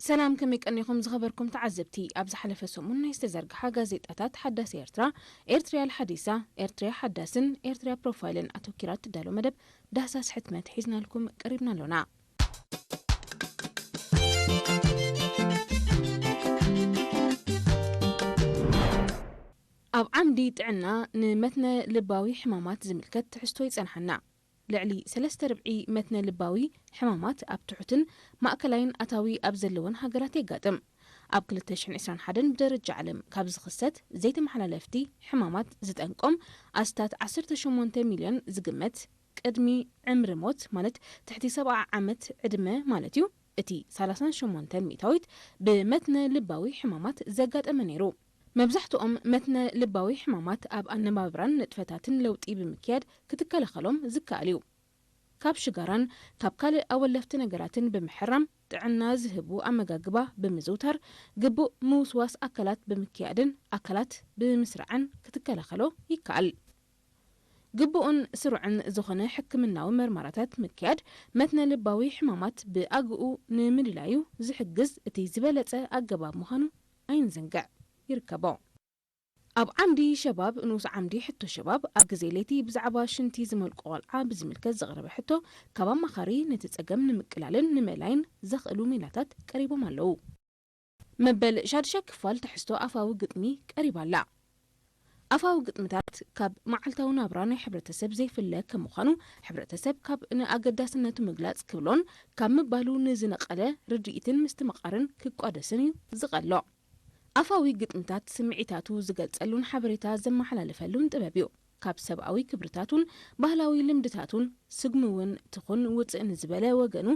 ሰላም፣ ከመይ ቀኒኹም ዝኸበርኩም ተዓዘብቲ? ኣብ ዝሓለፈ ሰሙን ናይ ዝተዘርግሓ ጋዜጣታት ሓዳስ ኤርትራ፣ ኤርትርያ ሓዲሳ፣ ኤርትርያ ሓዳስን ኤርትርያ ፕሮፋይልን ኣተኪራ እትዳሎ መደብ ዳህሳስ ሕትመት ሒዝናልኩም ቀሪብና ኣሎና። ኣብ ዓምዲ ጥዕና ንመትነ ልባዊ ሕማማት ዝምልከት ትሕዝቶ ይጸንሓና። ልዕሊ ሰለስተ ርብዒ መትነ ልባዊ ሕማማት ኣብ ትሑትን ማእከላይን ኣታዊ ኣብ ዘለወን ሃገራት የጋጥም። ኣብ ክልተ ሽሕን ዕስራን ሓደን ብደረጃ ዓለም ካብ ዝኽሰት ዘይተመሓላለፍቲ ሕማማት ዝጠንቆም ኣስታት ዓሰርተ ሸሞንተ ሚልዮን ዝግመት ቅድሚ ዕምሪ ሞት፣ ማለት ትሕቲ ሰብዓ ዓመት ዕድመ ማለት እዩ፣ እቲ ሰላሳን ሸሞንተን ሚእታዊት ብመትነ ልባዊ ሕማማት ዘጋጠመ ነይሩ። መብዛሕትኦም መትነ ልባዊ ሕማማት ኣብ ኣነባብራን ንጥፈታትን ለውጢ ብምክያድ ክትከላኸሎም ዝከኣል እዩ። ካብ ሽጋራን ካብ ካልእ ኣወለፍቲ ነገራትን ብምሕራም፣ ጥዕና ዝህቡ ኣመጋግባ ብምዝውታር፣ ግቡእ ምውስዋስ ኣካላት ብምክያድን ኣካላት ብምስራዕን ክትከላኸሎ ይከኣል። ግቡእን ስሩዕን ዝኾነ ሕክምናዊ መርመራታት ምክያድ መትነ ልባዊ ሕማማት ብኣግኡ ንምልላዩ ዝሕግዝ እቲ ዝበለጸ ኣገባብ ምዃኑ ኣይንዘንግዕ። ይርከቦ። ኣብ ዓምዲ ሸባብ፣ ንኡስ ዓምዲ ሕቶ ሸባብ፣ ኣብ ግዜ ለይቲ ብዛዕባ ሽንቲ ዝመልቆ ቆልዓ ብዝምልከት ዝቐረበ ሕቶ፣ ካብ ኣማኻሪ ነቲ ጸገም ንምቅላልን ንምእላይን ዘኽእሉ ሜላታት ቀሪቦም ኣለዉ። መበል ሻድሻይ ክፋል ትሕዝቶ ኣፋዊ ግጥሚ ቀሪባ ኣላ። ኣፋዊ ግጥምታት ካብ መዓልታዊ ናብራ ናይ ሕብረተሰብ ዘይፍለ ከም ምዃኑ፣ ሕብረተሰብ ካብ ንኣገዳስነቱ ምግላጽ ክብሎን ካብ ምባሉ ንዝነቐለ ርድኢትን ምስትምቓርን ክቋደስን እዩ ዝቐሎ። ኣፋዊ ግጥምታት ስምዒታቱ ዝገልጸሉን ሓበሬታ ዘመሓላልፈሉን ጥበብ እዩ። ካብ ሰብኣዊ ክብርታቱን ባህላዊ ልምድታቱን ስጉሚ እውን ትኹን ውጽእ ንዝበለ ወገኑ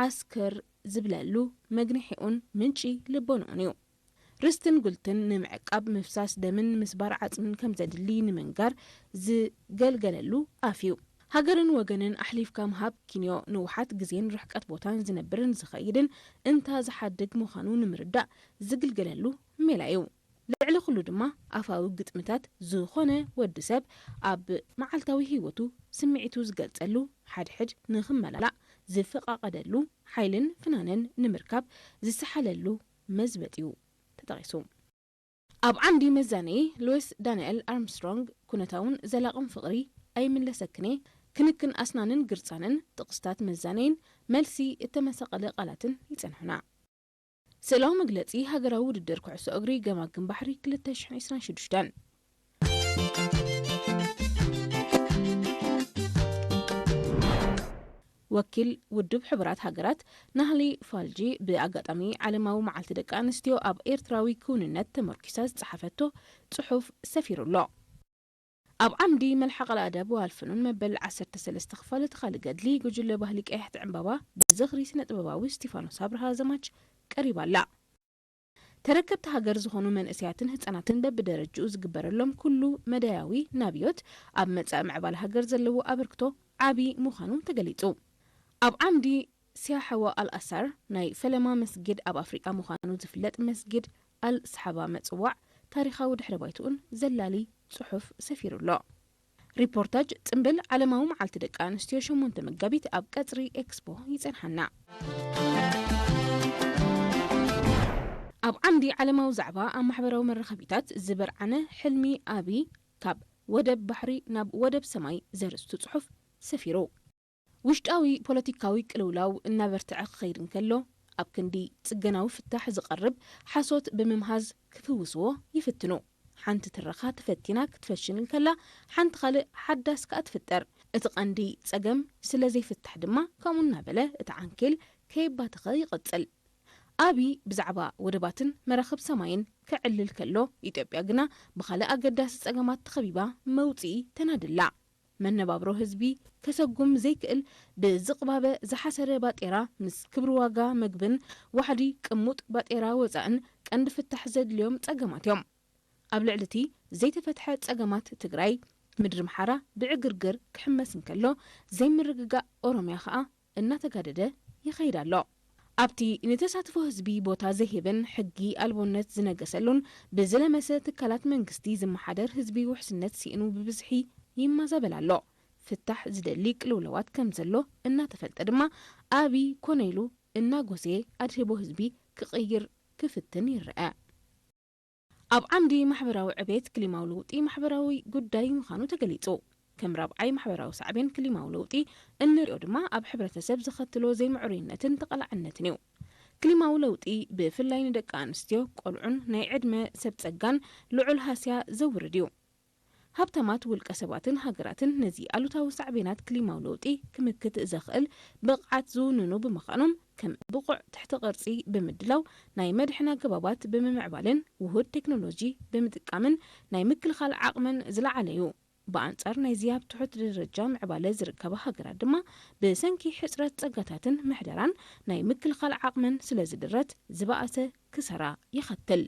ዓስክር ዝብለሉ መግንሒኡን ምንጪ ልቦንኡን እዩ። ርስትን ጉልትን ንምዕቃብ ምፍሳስ ደምን ምስባር ዓጽምን ከም ዘድሊ ንምንጋር ዝገልገለሉ ኣፍ እዩ። ሃገርን ወገንን ኣሕሊፍካ ምሃብ ኪንዮ ንውሓት ግዜን ርሕቀት ቦታን ዝነብርን ዝኸይድን እንታ ዝሓድግ ምዃኑ ንምርዳእ ዝግልገለሉ ሜላ እዩ። ልዕሊ ኩሉ ድማ ኣፋዊ ግጥምታት ዝኾነ ወዲ ሰብ ኣብ መዓልታዊ ህይወቱ ስምዒቱ ዝገልጸሉ ሓድሕድ ንኽመላላእ ዝፈቓቐደሉ ሓይልን ፍናንን ንምርካብ ዝሰሓለሉ መዝበጥ እዩ ተጠቒሱ። ኣብ ዓምዲ መዛነዪ ሉዊስ ዳንኤል ኣርምስትሮንግ ኩነታውን ዘላቕን ፍቕሪ ኣይምለሰክን እየ፣ ክንክን ኣስናንን ግርጻንን ጥቕስታት መዛነይን መልሲ እተመሰቐለ ቃላትን ይጸንሑና። ስእላዊ መግለጺ ሃገራዊ ውድድር ኩዕሶ እግሪ ገማግም ባሕሪ ክልተ ሽሕን ዕስራን ሽዱሽተን። ወኪል ውድብ ሕቡራት ሃገራት ናህሊ ፋልጂ ብኣጋጣሚ ዓለማዊ መዓልቲ ደቂ ኣንስትዮ ኣብ ኤርትራዊ ክውንነት ተመርኪሳ ዝጸሓፈቶ ጽሑፍ ሰፊሩ ኣሎ። ኣብ ዓምዲ መልሓቕ ኣደብ ወኣልፍኑን መበል ዓሰርተ ሰለስተ ክፋል እቲ ካልእ ገድሊ ጉጅለ ባህሊ ቀያሕቲ ዕምባባ ብዝኽሪ ስነ ጥበባዊ እስቲፋኖስ ኣብርሃ ዘማች ቀሪባ ኣላ። ተረከብቲ ሃገር ዝኾኑ መንእሰያትን ህጻናትን በብደረጅኡ ዝግበረሎም ኩሉ መዳያዊ ናብዮት ኣብ መጻኢ ምዕባለ ሃገር ዘለዎ ኣበርክቶ ዓቢ ምዃኑ ተገሊጹ። ኣብ ዓምዲ ሲያሐዋ ኣልኣሳር ናይ ፈለማ መስጊድ ኣብ ኣፍሪቃ ምዃኑ ዝፍለጥ መስጊድ ኣል ሰሓባ መጽዋዕ ታሪኻዊ ድሕረ ባይትኡን ዘላሊ ጽሑፍ ሰፊሩ ኣሎ። ሪፖርታጅ ጽምብል ዓለማዊ መዓልቲ ደቂ ኣንስትዮ ሸሞንተ መጋቢት ኣብ ቀጽሪ ኤክስፖ ይጸንሓና። ኣብ ዓምዲ ዓለማዊ ዛዕባ ኣብ ማሕበራዊ መራኸቢታት ዝበርዓነ ሕልሚ ኣቢ ካብ ወደብ ባሕሪ ናብ ወደብ ሰማይ ዘርእስቱ ጽሑፍ ሰፊሩ። ውሽጣዊ ፖለቲካዊ ቅልውላው እናበርትዐ ክኸይድ እንከሎ፣ ኣብ ክንዲ ጽገናዊ ፍታሕ ዝቐርብ ሓሶት ብምምሃዝ ክፍውስዎ ይፍትኑ። ሓንቲ ትረኻ ተፈቲና ክትፈሽል እንከላ፣ ሓንቲ ካልእ ሓዳስ ከኣ ትፍጠር። እቲ ቀንዲ ጸገም ስለ ዘይፍታሕ ድማ፣ ከምኡ እናበለ እቲ ዓንኬል ከየባተኸ ይቕጽል። ኣቢ ብዛዕባ ወደባትን መራኽብ ሰማይን ከዕልል ከሎ፣ ኢትዮጵያ ግና ብኻልእ ኣገዳሲ ጸገማት ተኸቢባ መውጽኢ ተናድላ። መነባብሮ ህዝቢ ከሰጉም ዘይክእል ብዝቕባበ ዝሓሰረ ባጤራ ምስ ክብሪ ዋጋ መግብን ዋሕዲ ቅሙጥ ባጤራ ወጻእን ቀንዲ ፍታሕ ዘድልዮም ጸገማት እዮም። ኣብ ልዕሊ እቲ ዘይተፈትሐ ጸገማት ትግራይ፣ ምድሪ ምሓራ ብዕግርግር ክሕመስ እንከሎ፣ ዘይምርግጋእ ኦሮምያ ኸኣ እናተጋደደ ይኸይድ ኣሎ። ኣብቲ ንተሳትፎ ህዝቢ ቦታ ዘይህብን ሕጊ ኣልቦነት ዝነገሰሉን ብዝለመሰ ትካላት መንግስቲ ዝመሓደር ህዝቢ ውሕስነት ስኢኑ ብብዝሒ ይመዛበል ኣሎ። ፍታሕ ዝደሊ ቅልውላዋት ከም ዘሎ እናተፈልጠ ድማ፣ ኣቢ ኮነ ኢሉ እናጎሰየ ኣድህቦ ህዝቢ ክቕይር ክፍትን ይረኣ። ኣብ ዓምዲ ማሕበራዊ ዕቤት፣ ክሊማዊ ለውጢ ማሕበራዊ ጉዳይ ምዃኑ ተገሊጹ። ከም ራብዓይ ማሕበራዊ ሳዕቤን፣ ክሊማዊ ለውጢ እንሪኦ ድማ ኣብ ሕብረተሰብ ዘኸትሎ ዘይምዕሩይነትን ተቐላዕነትን እዩ። ክሊማዊ ለውጢ ብፍላይ ንደቂ ኣንስትዮ፣ ቆልዑን ናይ ዕድመ ሰብ ጸጋን ልዑል ሃስያ ዘውርድ እዩ። ሃብታማት ውልቀ ሰባትን ሃገራትን ነዚ ኣሉታዊ ሳዕቤናት ክሊማዊ ለውጢ ክምክት ዘኽእል ብቕዓት ዝውንኑ ብምዃኖም፣ ከም ብቑዕ ትሕቲ ቅርጺ ብምድላው፣ ናይ መድሕን ኣገባባት ብምምዕባልን ውሁድ ቴክኖሎጂ ብምጥቃምን ናይ ምክልኻል ዓቕመን ዝለዓለ እዩ። ብኣንጻር ናይዚ ኣብ ትሑት ደረጃ ምዕባለ ዝርከባ ሃገራት ድማ፣ ብሰንኪ ሕጽረት ጸጋታትን ምሕደራን ናይ ምክልኻል ዓቕመን ስለ ዝድረት፣ ዝበኣሰ ክሳራ የኸትል።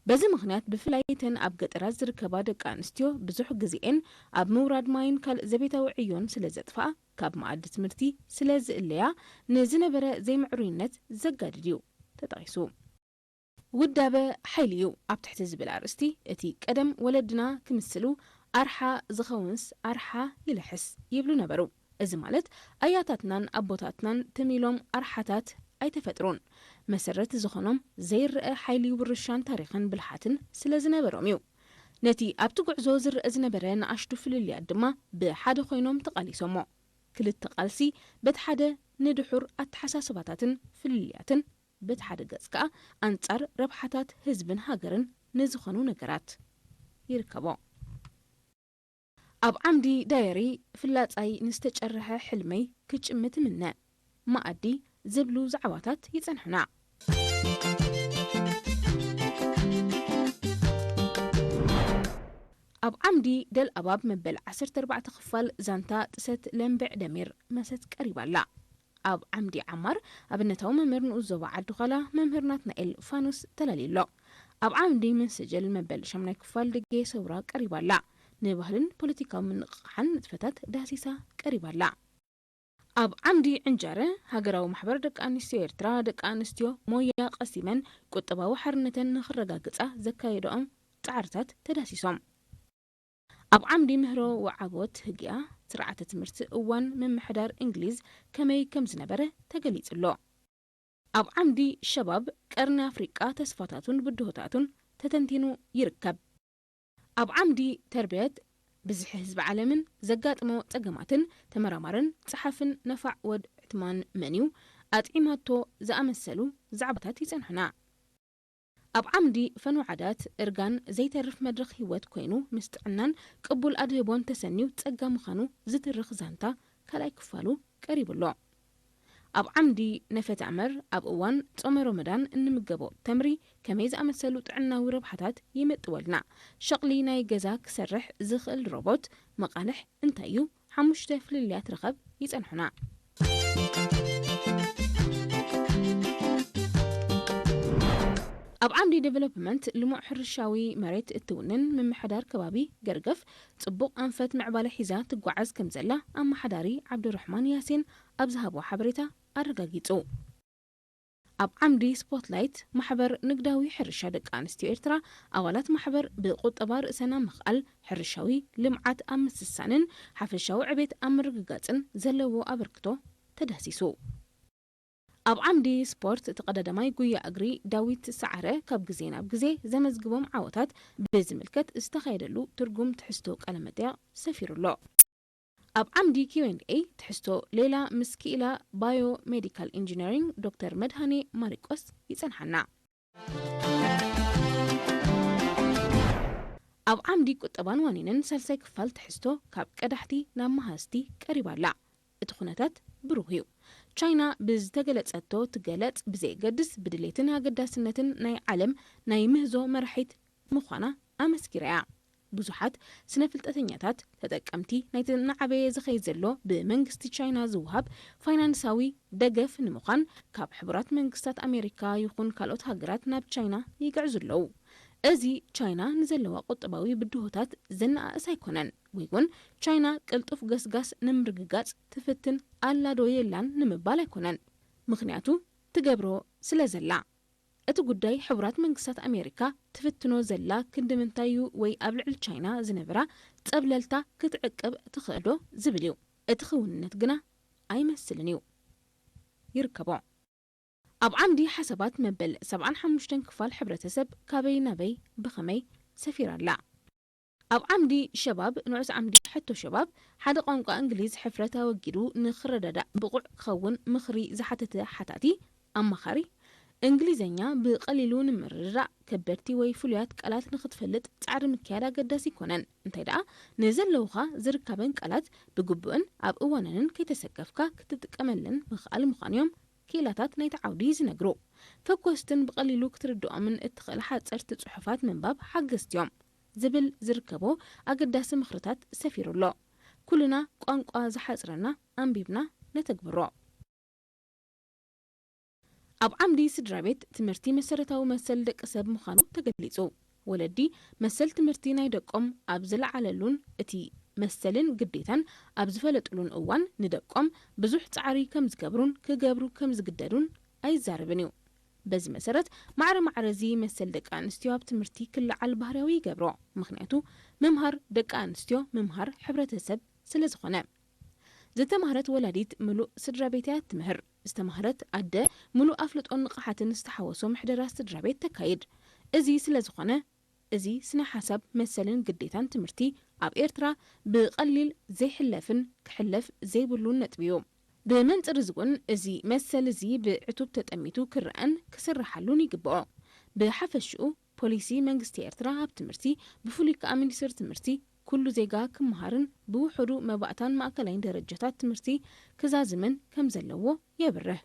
በዚ ምኽንያት፣ ብፍላይ እተን ኣብ ገጠራት ዝርከባ ደቂ ኣንስትዮ፣ ብዙሕ ግዜኤን ኣብ ምውራድ ማይን ካልእ ዘቤታዊ ዕዮን ስለ ዘጥፍኣ፣ ካብ መኣዲ ትምህርቲ ስለ ዝእለያ፣ ንዝነበረ ዘይምዕሩይነት ዘጋድድ እዩ ተጠቒሱ። ውዳበ ሓይሊ እዩ። ኣብ ትሕቲ ዝብል ኣርእስቲ፣ እቲ ቀደም ወለድና ክምስሉ፣ ኣርሓ ዝኸውንስ ኣርሓ ይልሕስ ይብሉ ነበሩ። እዚ ማለት፣ ኣያታትናን ኣቦታትናን ትም ኢሎም ኣርሓታት ኣይተፈጥሩን። መሰረት ዝኾኖም ዘይረኣ ሓይሊ ውርሻን ታሪኽን ብልሓትን ስለ ዝነበሮም እዩ። ነቲ ኣብቲ ጉዕዞ ዝረአ ዝነበረ ንኣሽቱ ፍልልያት ድማ ብሓደ ኮይኖም ተቓሊሶሞ። ክልተ ቃልሲ በቲ ሓደ ንድሑር ኣተሓሳስባታትን ፍልልያትን፣ በቲ ሓደ ገጽ ከኣ ኣንጻር ረብሓታት ህዝብን ሃገርን ንዝኾኑ ነገራት ይርከቦ። ኣብ ዓምዲ ዳየሪ፣ ፍላጻይ ንዝተጨርሐ ሕልመይ ክጭምት እምነ፣ መኣዲ ዝብሉ ዛዕባታት ይጸንሑና። ኣብ ዓምዲ ደልኣባብ መበል ዓሰርተ ኣርባዕተ ክፋል ዛንታ ጥሰት ለምብዕ ደሚር መሰት ቀሪባ ኣላ። ኣብ ዓምዲ ዓማር ኣብነታዊ መምህር ንኡስ ዞባ ዓዲ ዃላ መምህር ናትናኤል ፋኑስ ተላልዩ ኣሎ። ኣብ ዓምዲ መንሰጀል መበል ሻምናይ ክፋል ድጌ ሰውራ ቀሪባ ኣላ። ንባህልን ፖለቲካዊ ምንቕቓሕን ንጥፈታት ዳህሲሳ ቀሪባ ኣላ። ኣብ ዓምዲ ዕንጃረ፣ ሃገራዊ ማሕበር ደቂ ኣንስትዮ ኤርትራ፣ ደቂ ኣንስትዮ ሞያ ቀሲመን ቁጠባዊ ሓርነተን ንኽረጋግጻ ዘካየደኦም ጻዕርታት ተዳሲሶም። ኣብ ዓምዲ ምህሮ ወዓቦት ህግያ፣ ስርዓተ ትምህርቲ እዋን ምምሕዳር እንግሊዝ ከመይ ከም ዝነበረ ተገሊጹ ኣሎ። ኣብ ዓምዲ ሸባብ፣ ቀርኒ ኣፍሪቃ ተስፋታቱን ብድሆታቱን ተተንቲኑ ይርከብ። ኣብ ዓምዲ ተርብየት፣ ብዝሒ ህዝቢ ዓለምን ዘጋጥሞ ጸገማትን፣ ተመራማርን ጸሓፍን ነፋዕ ወድ ዕትማን መንዩ ኣጥዒማቶ ዝኣመሰሉ ዛዕባታት ይጸንሑና። ኣብ ዓምዲ ፈኑ ዓዳት፣ እርጋን ዘይተርፍ መድረኽ ህይወት ኮይኑ፣ ምስ ጥዕናን ቅቡል ኣድህቦን ተሰንዩ ጸጋ ምዃኑ ዝትርኽ ዛንታ ካልኣይ ክፋሉ ቀሪቡ ኣሎ። ኣብ ዓምዲ ነፈት ኣመር፣ ኣብ እዋን ጾመ ሮመዳን እንምገቦ ተምሪ ከመይ ዝኣመሰሉ ጥዕናዊ ረብሓታት የመጥወልና? ሸቕሊ ናይ ገዛ ክሰርሕ ዝኽእል ሮቦት መቓልሕ እንታይ እዩ? ሓሙሽተ ፍልልያት ርኸብ ይጸንሑና። ኣብ ዓምዲ ዴቨሎፕመንት፣ ልሙዕ ሕርሻዊ መሬት እትውንን ምምሕዳር ከባቢ ገርገፍ፣ ጽቡቕ ኣንፈት ምዕባለ ሒዛ ትጓዓዝ ከም ዘላ ኣመሓዳሪ ዓብዱራሕማን ያሲን ኣብ ዝሃቦ ሓበሬታ ኣረጋጊጹ። ኣብ ዓምዲ ስፖትላይት፣ ማሕበር ንግዳዊ ሕርሻ ደቂ ኣንስትዮ ኤርትራ፣ ኣባላት ማሕበር ብቁጠባ ርእሰን ኣብ ምኽኣል፣ ሕርሻዊ ልምዓት ኣብ ምስሳንን ሓፈሻዊ ዕቤት ኣብ ምርግጋጽን ዘለዎ ኣበርክቶ ተዳሲሱ። ኣብ ዓምዲ ስፖርት፣ ተቐዳዳማይ ጉያ እግሪ ዳዊት ሰዓረ ካብ ግዜ ናብ ግዜ ዘመዝግቦም ዓወታት ብዝምልከት ዝተኻየደሉ ትርጉም ትሕዝቶ ቃለ መጠይቕ ሰፊሩ ኣሎ። ኣብ ዓምዲ ኪው ኤንድ ኤ ትሕዝቶ ሌላ ምስ ክኢላ ባዮ ሜዲካል ኢንጂነሪንግ ዶክተር መድሃኔ ማሪቆስ ይጸንሓና። ኣብ ዓምዲ ቁጠባን ዋኒንን ሳልሳይ ክፋል ትሕዝቶ ካብ ቀዳሕቲ ናብ መሃዝቲ ቀሪባ ኣላ። እቲ ኩነታት ብሩህ እዩ። ቻይና ብዝተገለጸቶ ትገለጽ ብዘየገድስ፣ ብድሌትን ኣገዳስነትን ናይ ዓለም ናይ ምህዞ መራሒት ምዃና ኣመስኪራ እያ። ብዙሓት ስነ ፍልጠተኛታት፣ ተጠቀምቲ ናይቲ እናዓበየ ዝኸይድ ዘሎ ብመንግስቲ ቻይና ዝወሃብ ፋይናንሳዊ ደገፍ ንምዃን፣ ካብ ሕቡራት መንግስታት ኣሜሪካ ይኹን ካልኦት ሃገራት ናብ ቻይና ይግዕዙ ኣለዉ። እዚ ቻይና ንዘለዋ ቁጠባዊ ብድሆታት ዘነኣእስ ኣይኮነን፣ ወይ እውን ቻይና ቅልጡፍ ገስጋስ ንምርግጋጽ ትፍትን ኣላ ዶ የላን ንምባል ኣይኮነን። ምኽንያቱ፣ ትገብሮ ስለ ዘላ። እቲ ጉዳይ፣ ሕቡራት መንግስታት ኣሜሪካ ትፍትኖ ዘላ ክንዲ ምንታይ እዩ ወይ ኣብ ልዕሊ ቻይና ዝነበራ ጸብለልታ ክትዕቅብ ትኽእል ዶ ዝብል እዩ። እቲ ክውንነት ግና ኣይመስልን እዩ። ይርከቦ። ኣብ ዓምዲ ሓሳባት መበል ሰብዓን ሓሙሽተን ክፋል ሕብረተሰብ ካበይ ናበይ ብኸመይ ሰፊራ ኣላ? ኣብ ዓምዲ ሸባብ፣ ንዑስ ዓምዲ ሕቶ ሸባብ፣ ሓደ ቋንቋ እንግሊዝ ሕፍረት ኣወጊዱ ንኽረዳዳእ ብቑዕ ክኸውን ምኽሪ ዝሓተተ ሓታቲ፣ ኣማኻሪ፣ እንግሊዘኛ ብቐሊሉ ንምርድዳእ ከበድቲ ወይ ፍሉያት ቃላት ንኽትፈልጥ ጻዕሪ ምክያድ ኣገዳሲ ኣይኮነን። እንታይ ደኣ፣ ንዘለውኻ ዝርካበን ቃላት ብግቡእን ኣብ እዋነንን ከይተሰከፍካ ክትጥቀመለን ምኽኣል ምዃን እዮም ክኢላታት ናይቲ ዓውዲ ዝነግሩ። ፈኮስትን ብቐሊሉ ክትርድኦምን እትኽእል ሓጸርቲ ጽሑፋት ምንባብ ሓገዝቲ እዮም ዝብል ዝርከቦ ኣገዳሲ ምኽርታት ሰፊሩ ኣሎ። ኩልና ቋንቋ ዝሓጽረና ኣንቢብና ነተግብሮ። ኣብ ዓምዲ ስድራ ቤት ትምህርቲ መሰረታዊ መሰል ደቂ ሰብ ምዃኑ ተገሊጹ። ወለዲ መሰል ትምህርቲ ናይ ደቆም ኣብ ዝለዓለሉን እቲ መሰልን ግዴታን ኣብ ዝፈለጥሉን እዋን ንደቆም ብዙሕ ጻዕሪ ከም ዝገብሩን ክገብሩ ከም ዝግደዱን ኣይዛረብን እዩ። በዚ መሰረት ማዕረ ማዕረ እዚ መሰል ደቂ ኣንስትዮ ኣብ ትምህርቲ ክለዓል ባህርያዊ ይገብሮ። ምኽንያቱ ምምሃር ደቂ ኣንስትዮ ምምሃር ሕብረተሰብ ስለ ዝኾነ። ዝተማህረት ወላዲት ምሉእ ስድራ ቤት እያ ትምህር። ዝተማህረት ኣደ ምሉእ ኣፍልጦን ንቕሓትን ዝተሓወሶ ምሕደራ ስድራ ቤት ተካይድ። እዚ ስለ ዝኾነ እዚ ስነ ሓሳብ መሰልን ግዴታን ትምህርቲ ኣብ ኤርትራ ብቐሊል ዘይሕለፍን ክሕለፍ ዘይብሉን ነጥቢ እዩ። ብመንጽር እዚ እውን እዚ መሰል እዚ ብዕቱብ ተጠሚቱ ክረኣን ክስርሓሉን ይግብኦ። ብሓፈሽኡ ፖሊሲ መንግስቲ ኤርትራ ኣብ ትምህርቲ፣ ብፍሉይ ከኣ ሚኒስትሪ ትምህርቲ፣ ኩሉ ዜጋ ክመሃርን ብውሑዱ መባእታን ማእከላይን ደረጃታት ትምህርቲ ክዛዝምን ከም ዘለዎ የብርህ።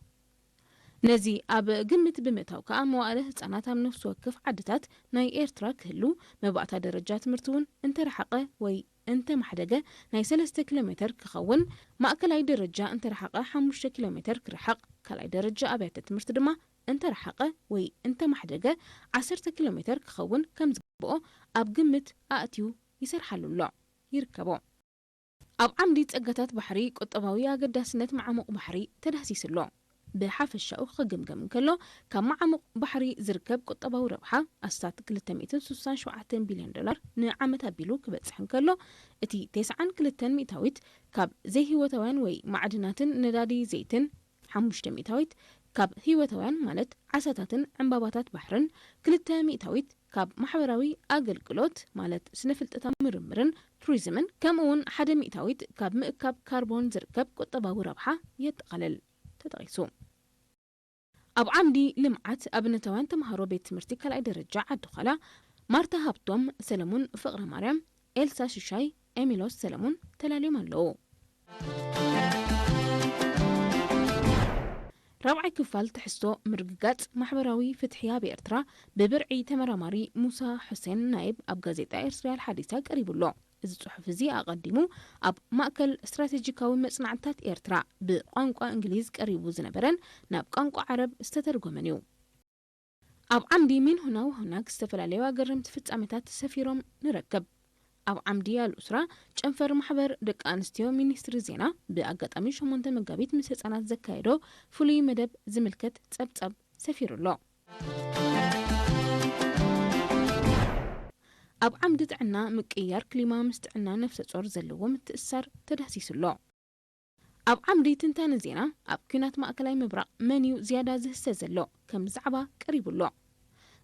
ነዚ ኣብ ግምት ብምእታው ከኣ መዋእለ ህጻናት ኣብ ነፍሲ ወከፍ ዓድታት ናይ ኤርትራ ክህሉ፣ መባእታ ደረጃ ትምህርቲ እውን እንተረሓቐ ወይ እንተማሕደገ ናይ ሰለስተ ኪሎ ሜተር ክኸውን፣ ማእከላይ ደረጃ እንተረሓቐ ሓሙሽተ ኪሎ ሜተር ክርሕቕ፣ ካልኣይ ደረጃ ኣብያተ ትምህርቲ ድማ እንተረሓቐ ወይ እንተማሕደገ ዓሰርተ ኪሎ ሜተር ክኸውን ከም ዝግብኦ ኣብ ግምት ኣእትዩ ይሰርሓሉ ኣሎ፣ ይርከቦ። ኣብ ዓምዲ ጸጋታት ባሕሪ ቁጠባዊ ኣገዳስነት መዓሙቕ ባሕሪ ተዳህሲሱ ኣሎ። ብሓፈሻኡ ክግምገም እንከሎ፣ ካብ መዓሙቕ ባሕሪ ዝርከብ ቁጠባዊ ረብሓ ኣስታት ክልተ ሚእትን ስሳን ሸውዓተን ቢልዮን ዶላር ንዓመት ኣቢሉ ክበጽሕ እንከሎ፣ እቲ ተስዓን ክልተን ሚእታዊት ካብ ዘይህይወታውያን ወይ ማዕድናትን ነዳዲ ዘይትን፣ ሓሙሽተ ሚእታዊት ካብ ህይወታውያን ማለት ዓሳታትን ዕምባባታት ባሕርን፣ ክልተ ሚእታዊት ካብ ማሕበራዊ ኣገልግሎት ማለት ስነ ፍልጠታዊ ምርምርን ቱሪዝምን፣ ከምኡ እውን ሓደ ሚእታዊት ካብ ምእካብ ካርቦን ዝርከብ ቁጠባዊ ረብሓ የጠቓልል። ተጠቒሱ። ኣብ ዓምዲ ልምዓት ኣብነታውያን ተምሃሮ ቤት ትምህርቲ ካልኣይ ደረጃ ዓዲ ዃላ ማርታ ሃብቶም፣ ሰለሙን ፍቕረ ማርያም፣ ኤልሳ ሽሻይ፣ ኤሚሎስ ሰለሙን ተላልዮም ኣለዉ። ራብዓይ ክፋል ትሕዝቶ ምርግጋጽ ማሕበራዊ ፍትሒ ኣብ ኤርትራ ብብርዒ ተመራማሪ ሙሳ ሑሴን ናይብ ኣብ ጋዜጣ ኤርትርያ ኣልሓዲሳ ቀሪቡ ኣሎ። እዚ ጽሑፍ እዚ ኣቐዲሙ ኣብ ማእከል ስትራቴጂካዊ መጽናዕትታት ኤርትራ ብቋንቋ እንግሊዝ ቀሪቡ ዝነበረን ናብ ቋንቋ ዓረብ ዝተተርጎመን እዩ። ኣብ ዓምዲ ሚን ሁና ወሁናግ ዝተፈላለዩ ኣገረምቲ ፍጻሜታት ሰፊሮም ንረክብ። ኣብ ዓምዲ ኣልኡስራ ጨንፈር ማሕበር ደቂ ኣንስትዮ ሚኒስትሪ ዜና ብኣጋጣሚ ሸሞንተ መጋቢት ምስ ህጻናት ዘካየዶ ፍሉይ መደብ ዝምልከት ጸብጻብ ሰፊሩ ኣሎ። ኣብ ዓምዲ ጥዕና ምቅይያር ክሊማ ምስ ጥዕና ነፍሰ ጾር ዘለዎ ምትእስሳር ተዳህሲሱ ኣሎ። ኣብ ዓምዲ ትንታነ ዜና ኣብ ኲናት ማእከላይ ምብራቕ መን እዩ ዝያዳ ዝህሰ ዘሎ ከም ዛዕባ ቀሪቡ ኣሎ።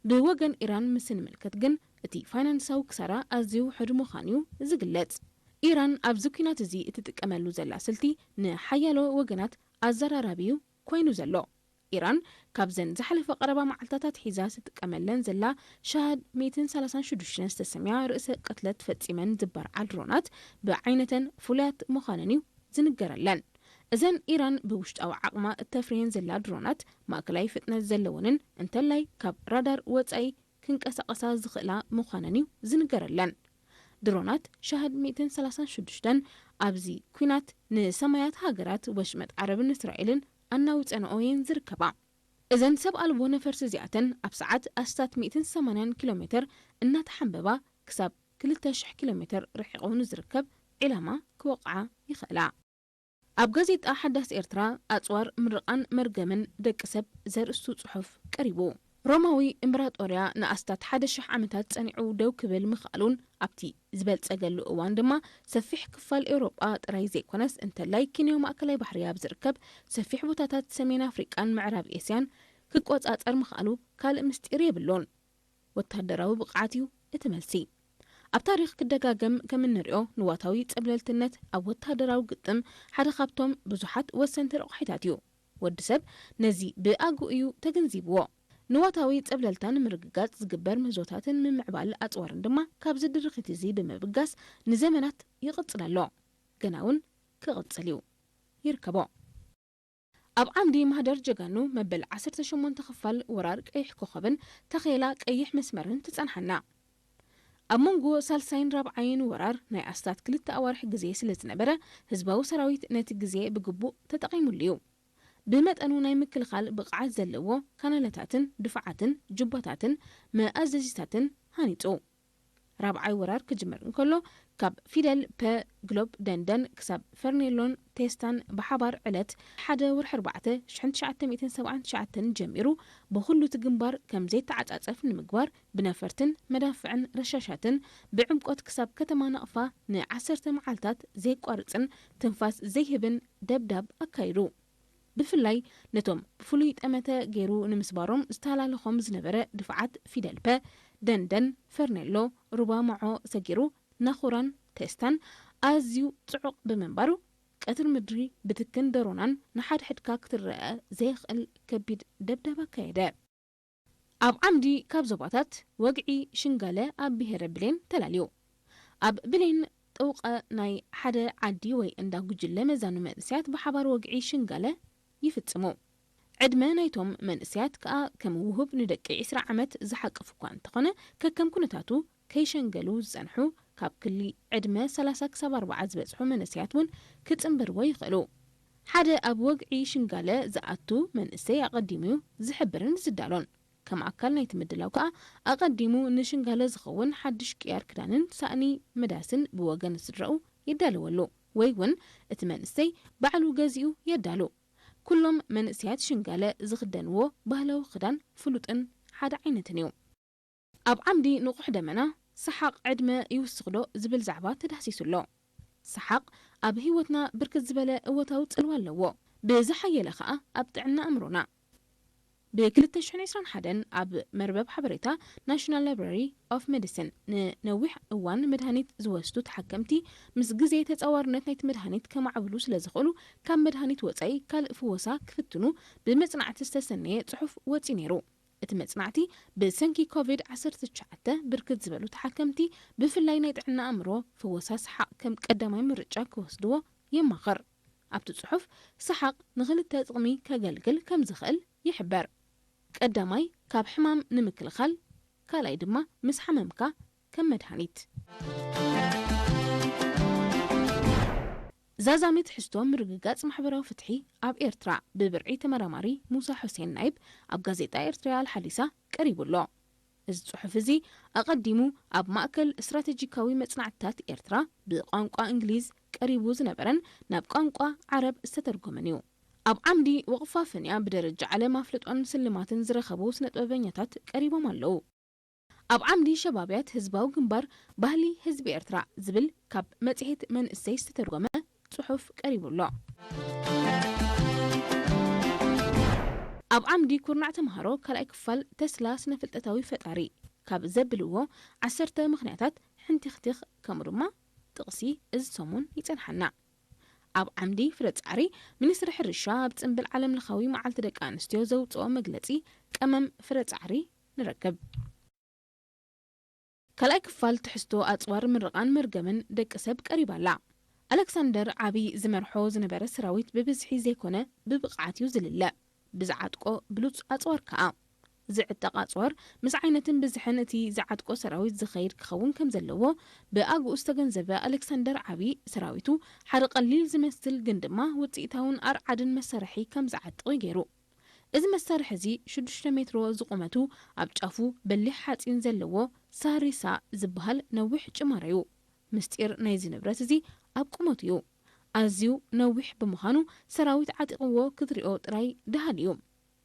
ብወገን ኢራን ምስ እንምልከት ግን እቲ ፋይናንሳዊ ክሳራ ኣዝዩ ውሑድ ምዃኑ እዩ ዝግለጽ። ኢራን ኣብዚ ኲናት እዚ እትጥቀመሉ ዘላ ስልቲ ንሓያሎ ወገናት ኣዘራራቢ እዩ ኮይኑ ዘሎ። ኢራን ካብዘን ዝሓለፈ ቀረባ መዓልታት ኣትሒዛ ትጥቀመለን ዘላ ሻህድ ሚእትን ሰላሳን ሽዱሽተን ዝተሰምያ ርእሰ ቅትለት ፈጺመን ዝበርዓ ድሮናት ብዓይነተን ፍሉያት ምዃነን እዩ ዝንገረለን። እዘን ኢራን ብውሽጣዊ ዓቕማ እተፍርየን ዘላ ድሮናት ማእከላይ ፍጥነት ዘለወንን እንተላይ ካብ ራዳር ወጻኢ ክንቀሳቐሳ ዝኽእላ ምዃነን እዩ ዝንገረለን። ድሮናት ሻህድ ሚእትን ሰላሳን ሽዱሽተን ኣብዚ ኲናት ንሰማያት ሃገራት ወሽመጥ ዓረብን እስራኤልን ኣናዊጸንኦ እየን ዝርከባ። እዘን ሰብ ኣልቦ ነፈርቲ እዚኣተን ኣብ ሰዓት ኣስታት ሚእትን ሰማንያን ኪሎ ሜተር እናተሓንበባ ክሳብ ክልተ ሽሕ ኪሎ ሜተር ርሒቑ ንዝርከብ ዒላማ ክወቕዓ ይኽእላ። ኣብ ጋዜጣ ሓዳስ ኤርትራ ኣጽዋር ምርቓን መርገምን ደቂ ሰብ ዘርእስቱ ጽሑፍ ቀሪቡ። ሮማዊ እምበራጦርያ ንኣስታት ሓደ ሽሕ ዓመታት ጸኒዑ ደው ክብል ምኽኣሉን ኣብቲ ዝበልጸገሉ እዋን ድማ ሰፊሕ ክፋል ኤውሮጳ ጥራይ ዘይኮነስ እንተላይ ኪንዮ ማእከላይ ባሕሪ ኣብ ዝርከብ ሰፊሕ ቦታታት ሰሜን ኣፍሪቃን ምዕራብ ኤስያን ክቆጻጸር ምኽኣሉ ካልእ ምስጢር የብሉን። ወታደራዊ ብቕዓት እዩ እቲ መልሲ። ኣብ ታሪኽ ክደጋገም ከም እንሪኦ፣ ንዋታዊ ጸብለልትነት ኣብ ወታደራዊ ግጥም ሓደ ካብቶም ብዙሓት ወሰንቲ ረቑሒታት እዩ። ወዲ ሰብ ነዚ ብኣግኡ እዩ ተገንዚብዎ። ንዋታዊ ጸብለልታ ንምርግጋጽ ዝግበር ምህዞታትን ምምዕባል ኣጽዋርን ድማ ካብዚ ድርኺት እዚ ብምብጋስ ንዘመናት ይቕጽል ኣሎ። ገና እውን ክቕጽል እዩ። ይርከቦ። ኣብ ዓምዲ ማህደር ጀጋኑ መበል ዓሰርተ ሸሞንተ ክፋል ወራር ቀይሕ ኮኸብን ታኼላ ቀይሕ መስመርን ትጸንሓና። ኣብ መንጎ ሳልሳይን ራብዓይን ወራር ናይ ኣስታት ክልተ ኣዋርሕ ግዜ ስለ ዝነበረ፣ ህዝባዊ ሰራዊት ነቲ ግዜ ብግቡእ ተጠቒሙሉ እዩ። ብመጠኑ ናይ ምክልኻል ብቕዓት ዘለዎ ካናለታትን ድፋዓትን ጁባታትን መኣዘዚታትን ሃኒጹ። ራብዓይ ወራር ክጅምር እንከሎ፣ ካብ ፊደል ፐ ግሎብ ደንደን ክሳብ ፈርኔሎን ቴስታን ብሓባር ዕለት ሓደ ወርሒ ኣርባዕተ ሽሕን ትሽዓተ ሚእትን ሰብዓን ትሽዓተን ጀሚሩ ብኹሉ እቲ ግንባር ከም ዘይተዓጻጸፍ ንምግባር ብነፈርትን መዳፍዕን ረሻሻትን ብዕምቆት ክሳብ ከተማ ናቕፋ ንዓሰርተ መዓልታት ዘየቋርጽን ትንፋስ ዘይህብን ደብዳብ ኣካይዱ። ብፍላይ ነቶም ብፍሉይ ጠመተ ገይሩ ንምስባሮም ዝተሃላለኾም ዝነበረ ድፍዓት ፊደል ፐ፣ ደንደን፣ ፈርኔሎ፣ ሩባ ማዖ ሰጊሩ ናኹራን ቴስታን ኣዝዩ ጽዑቕ ብምንባሩ፣ ቀትሪ ምድሪ ብትክን ደሮናን ንሓድሕድካ ክትረአ ዘየኽእል ከቢድ ደብዳብ ኣካየደ። ኣብ ዓምዲ ካብ ዞባታት ወግዒ ሽንጋለ ኣብ ብሄረ ብሌን ተላልዩ። ኣብ ብሌን ጥውቐ ናይ ሓደ ዓዲ ወይ እንዳ ጉጅለ መዛኑ መንእሰያት ብሓባር ወግዒ ሽንጋለ ይፍጽሙ። ዕድመ ናይቶም መንእሰያት ከኣ ከም ውሁብ ንደቂ ዕስራ ዓመት ዝሓቅፍ እኳ እንተኾነ፣ ከከም ኩነታቱ ከይሸንገሉ ዝጸንሑ፣ ካብ ክሊ ዕድመ ሰላሳ ክሳብ ኣርብዓ ዝበጽሑ መንእሰያት እውን ክጽንበርዎ ይኽእሉ። ሓደ ኣብ ወግዒ ሽንጋለ ዝኣቱ መንእሰይ ኣቐዲሙ እዩ ዝሕብርን ዝዳሎን። ከም ኣካል ናይቲ ምድላው ከኣ ኣቐዲሙ ንሽንጋለ ዝኸውን ሓድሽ ቅያር ክዳንን ሳእኒ መዳስን ብወገን ስድራኡ ይዳለወሉ፣ ወይ እውን እቲ መንእሰይ ባዕሉ ገዚኡ የዳሉ። ኩሎም መንእሰያት ሽንጋለ ዝኽደንዎ ባህላዊ ክዳን ፍሉጥን ሓደ ዓይነትን እዩ። ኣብ ዓምዲ ንቑሕ ደመና፣ ሰሓቕ ዕድመ ይውስኽዶ ዝብል ዛዕባ ተዳህሲሱ ኣሎ። ሰሓቕ ኣብ ህይወትና ብርክት ዝበለ እወታዊ ጽልዋ ኣለዎ። ብዝሓየለ ኸኣ ኣብ ጥዕና ኣእምሮና። ብ ክልተ ሽሕን ዕስራን ሓደን ኣብ መርበብ ሓበሬታ ናሽናል ላይብራሪ ኦፍ ሜዲሲን ንነዊሕ እዋን መድሃኒት ዝወስዱ ተሓከምቲ ምስ ግዜ ተጻዋርነት ናይቲ መድሃኒት ከማዕብሉ ስለ ዝኽእሉ ካብ መድሃኒት ወጻኢ ካልእ ፍወሳ ክፍትኑ ብመጽናዕቲ ዝተሰነየ ጽሑፍ ወጺኡ ነይሩ። እቲ መጽናዕቲ ብሰንኪ ኮቪድ ዓሰርተ ትሽዓተ ብርክት ዝበሉ ተሓከምቲ ብፍላይ ናይ ጥዕና ኣእምሮ ፍወሳ ሰሓቕ ከም ቀዳማይ ምርጫ ክወስድዎ የማኽር። ኣብቲ ጽሑፍ ሰሓቕ ንኽልተ ጥቕሚ ከገልግል ከም ዝኽእል ይሕበር። ቀዳማይ ካብ ሕማም ንምክልኻል፣ ካልኣይ ድማ ምስ ሓመምካ ከም መድሃኒት። ዛዛሚ ትሕዝቶ ምርግጋጽ ማሕበራዊ ፍትሒ ኣብ ኤርትራ ብብርዒ ተመራማሪ ሙሳ ሑሴን ናይብ ኣብ ጋዜጣ ኤርትራ ኣልሓዲሳ ቀሪቡ ኣሎ። እዚ ጽሑፍ እዚ ኣቐዲሙ ኣብ ማእከል ስትራተጂካዊ መጽናዕትታት ኤርትራ ብቋንቋ እንግሊዝ ቀሪቡ ዝነበረን ናብ ቋንቋ ዓረብ ዝተተርጎመን እዩ። ኣብ ዓምዲ ወቕፋፍንያ ብደረጃ ዓለም ኣፍልጦን ስልማትን ዝረኸቡ ስነጥበበኛታት ቀሪቦም ኣለዉ። ኣብ ዓምዲ ሸባብያት ህዝባዊ ግንባር ባህሊ ህዝቢ ኤርትራ ዝብል ካብ መጽሔት መንእሰይ ዝተተርጎመ ጽሑፍ ቀሪቡ ኣሎ። ኣብ ዓምዲ ኩርናዕ ተምሃሮ ካልኣይ ክፋል ተስላ ስነ-ፍልጠታዊ ፈጣሪ ካብ ዘብልዎ ዓሰርተ ምኽንያታት ሕንቲኽቲኽ ከምኡ ድማ ጥቕሲ እዚ ሰሙን ይጸንሓና። ኣብ ዓምዲ ፍረ ጻዕሪ፣ ሚኒስትሪ ሕርሻ ኣብ ጽምብል ዓለምለኻዊ መዓልቲ ደቂ ኣንስትዮ ዘውጽኦ መግለጺ ቀመም ፍረ ጻዕሪ ንረክብ። ካልኣይ ክፋል ትሕዝቶ ኣጽዋር ምርቓን መርገምን ደቂ ሰብ ቀሪባ ኣላ። ኣሌክሳንደር ዓቢ ዝመርሖ ዝነበረ ሰራዊት ብብዝሒ ዘይኮነ ብብቕዓት እዩ ዝልለ። ብዝዓጥቆ ብሉጽ ኣጽዋር ከኣ። ዝዕጠቕ ኣጽዋር ምስ ዓይነትን ብዝሕን እቲ ዝዓጥቆ ሰራዊት ዝኸይድ ክኸውን ከም ዘለዎ ብኣግኡ ዝተገንዘበ ኣሌክሳንደር ዓቢ፣ ሰራዊቱ ሓደ ቀሊል ዝመስል ግን ድማ ውጽኢታውን ኣርዓድን መሳርሒ ከም ዝዓጥቕ እዩ ገይሩ። እዚ መሳርሒ እዚ ሽዱሽተ ሜትሮ ዝቑመቱ ኣብ ጫፉ በሊሕ ሓጺን ዘለዎ ሳሪሳ ዝበሃል ነዊሕ ጭማሮ እዩ። ምስጢር ናይዚ ንብረት እዚ ኣብ ቁመቱ እዩ። ኣዝዩ ነዊሕ ብምዃኑ ሰራዊት ዓጢቕዎ ክትሪኦ ጥራይ ደሃሊ እዩ።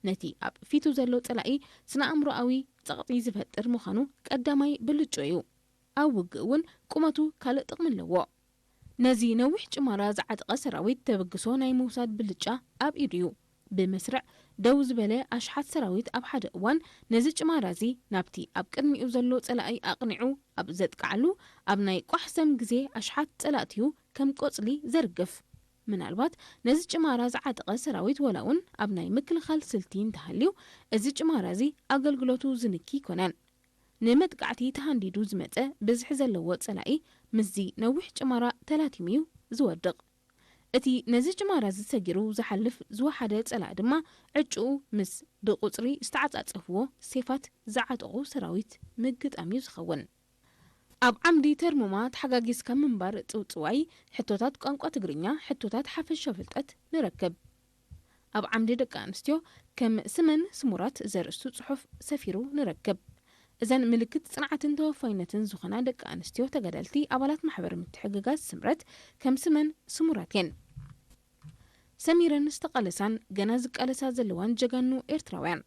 ነቲ ኣብ ፊቱ ዘሎ ጸላኢ ስነ-ኣእምሮኣዊ ጸቕጢ ዝፈጥር ምዃኑ ቀዳማይ ብልጭኡ እዩ። ኣብ ውግእ እውን ቁመቱ ካልእ ጥቕሚ ኣለዎ። ነዚ ነዊሕ ጭማራ ዝዓጠቐ ሰራዊት ተበግሶ ናይ ምውሳድ ብልጫ ኣብ ኢዱ እዩ። ብመስርዕ ደው ዝበለ ኣሽሓት ሰራዊት ኣብ ሓደ እዋን ነዚ ጭማራ እዚ ናብቲ ኣብ ቅድሚኡ ዘሎ ጸላኢ ኣቕኒዑ ኣብ ዘጥቅዓሉ፣ ኣብ ናይ ቋሕሰም ግዜ ኣሽሓት ጸላእቲኡ ከም ቆጽሊ ዘርግፍ። ምናልባት ነዚ ጭማራ ዝዓጠቐ ሰራዊት ዋላ እውን ኣብ ናይ ምክልኻል ስልቲ እንተሃልዩ፣ እዚ ጭማራ እዚ ኣገልግሎቱ ዝንኪ ኣይኮነን። ንመጥቃዕቲ ተሃንዲዱ ዝመጸ ብዝሒ ዘለዎ ጸላኢ ምስዚ ነዊሕ ጭማራ ተላቲሙ እዩ ዝወድቕ። እቲ ነዚ ጭማራ እዚ ሰጊሩ ዝሓልፍ ዝወሓደ ጸላኢ ድማ ዕጭኡ ምስ ብቁጽሪ ዝተዓጻጸፍዎ ሴፋት ዝዓጠቑ ሰራዊት ምግጣም እዩ ዝኸውን። ኣብ ዓምዲ ተርሙማ ተሓጋጊዝካ ምንባር ጽውጽዋይ፣ ሕቶታት ቋንቋ ትግርኛ፣ ሕቶታት ሓፈሻ ፍልጠት ንረክብ። ኣብ ዓምዲ ደቂ ኣንስትዮ ከም ስመን ስሙራት ዘርእስቱ ጽሑፍ ሰፊሩ ንረክብ። እዘን ምልክት ጽንዓትን ተወፋይነትን ዝኾና ደቂ ኣንስትዮ ተጋደልቲ ኣባላት ማሕበር ምትሕግጋዝ ስምረት ከም ስመን ስሙራት እየን። ሰሚረን ዝተቓለሳን ገና ዝቃለሳ ዘለዋን ጀጋኑ ኤርትራውያን።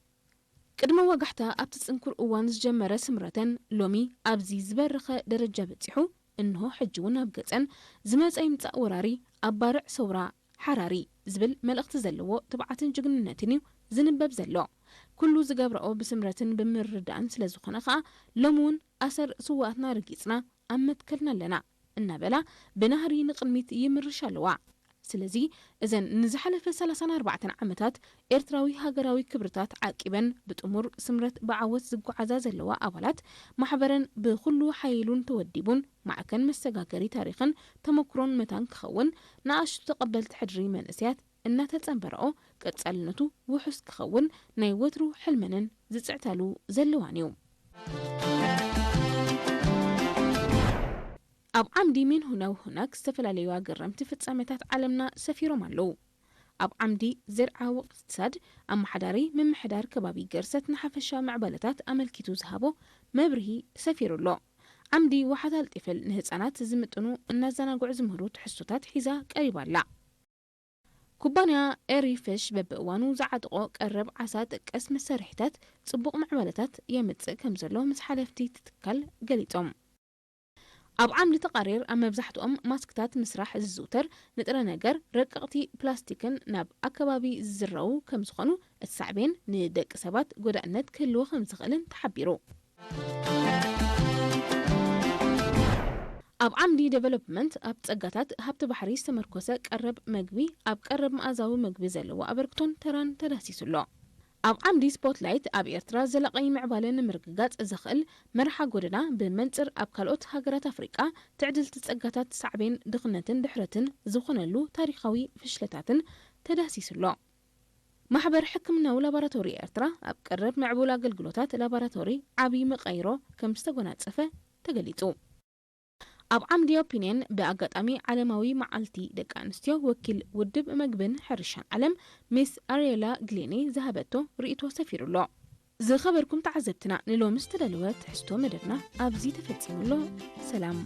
ቅድመ ወጋሕታ ኣብቲ ጽንኩር እዋን ዝጀመረ ስምረተን ሎሚ ኣብዚ ዝበረኸ ደረጃ በጺሑ፣ እንሆ ሕጂ እውን ኣብ ገጸን ዝመጸ ይምጻእ ወራሪ ኣብ ባርዕ ሰውራ ሓራሪ ዝብል መልእኽቲ ዘለዎ ትብዓትን ጅግንነትን እዩ ዝንበብ ዘሎ። ኩሉ ዝገብረኦ ብስምረትን ብምርዳእን ስለ ዝኾነ ከኣ ሎሚ እውን ኣሰር ስውኣትና ረጊጽና ኣብ መትከልና ኣለና እናበላ ብናህሪ ንቕድሚት ይምርሻ ኣለዋ። ስለዚ እዘን ንዝሓለፈ ሰላሳን ኣርባዕተን ዓመታት ኤርትራዊ ሃገራዊ ክብርታት ዓቂበን ብጥሙር ስምረት ብዓወት ዝጓዓዛ ዘለዋ ኣባላት ማሕበረን ብኹሉ ሓይሉን ተወዲቡን ማዕከን መሰጋገሪ ታሪኽን ተመኩሮን መታን ክኸውን ንኣሽቱ ተቐበልቲ ሕድሪ መንእሰያት እናተጸንበረኦ ቀጻልነቱ ውሑስ ክኸውን ናይ ወትሩ ሕልመንን ዝጽዕታሉ ዘለዋን እዩ። ኣብ ዓምዲ ሜንሁነው ሁናክ ዝተፈላለዩ ኣገረምቲ ፍጻሜታት ዓለምና ሰፊሮም ኣለዉ። ኣብ ዓምዲ ዘርዓ ወቅትሳድ ኣመሓዳሪ ምምሕዳር ከባቢ ገርሰት ንሓፈሻ ምዕባለታት ኣመልኪቱ ዝሃቦ መብርሂ ሰፊሩ ኣሎ። ዓምዲ ዋሓት ኣልጢፍል ንህጻናት ዝምጥኑ እናዘናግዑ ዝምህሩ ትሕዝቶታት ሒዛ ቀሪባ ኣላ። ኩባንያ ኤሪ ፍሽ በብእዋኑ ዝዓጥቖ ቀረብ ዓሳ ጠቀስ መሳርሒታት ጽቡቕ ምዕባለታት የምጽእ ከም ዘሎ ምስ ሓለፍቲ እቲ ትካል ገሊጾም። ኣብ ዓምዲ ተቓሪር ኣብ መብዛሕትኦም ማስክታት ምስራሕ ዝዝውተር ንጥረ ነገር ረቀቕቲ ፕላስቲክን ናብ ኣከባቢ ዝዝረዉ ከም ዝኾኑ እቲ ሳዕቤን ንደቂ ሰባት ጎዳእነት ክህልዎ ከም ዝኽእልን ተሓቢሩ። ኣብ ዓምዲ ዴቨሎፕመንት ኣብ ጸጋታት ሃብቲ ባሕሪ ዝተመርኮሰ ቀረብ መግቢ ኣብ ቀረብ መኣዛዊ መግቢ ዘለዎ ኣበርክቶን ተራን ተዳህሲሱ ኣሎ። ኣብ ዓምዲ ስፖትላይት ኣብ ኤርትራ ዘላቒ ምዕባለ ንምርግጋጽ ዘኽእል መርሓ ጎደና ብመንጽር ኣብ ካልኦት ሃገራት ኣፍሪቃ ትዕድልቲ ጸጋታት ሳዕቤን ድኽነትን ድሕረትን ዝኾነሉ ታሪኻዊ ፍሽለታትን ተዳህሲሱ ኣሎ። ማሕበር ሕክምናዊ ላቦራቶሪ ኤርትራ ኣብ ቀረብ ምዕቡል ኣገልግሎታት ላቦራቶሪ ዓቢ መቐይሮ ከም ዝተጎናጸፈ ተገሊጹ። ኣብ ዓምዲ ኦፒንየን ብኣጋጣሚ ዓለማዊ መዓልቲ ደቂ ኣንስትዮ ወኪል ውድብ መግብን ሕርሻን ዓለም ሚስ ኣርየላ ግሌኒ ዝሃበቶ ርእይቶ ሰፊሩ ኣሎ። ዝኸበርኩም ተዓዘብትና ንሎሚ ዝተዳለወ ትሕዝቶ መደብና ኣብዚ ተፈጺሙ ኣሎ። ሰላም።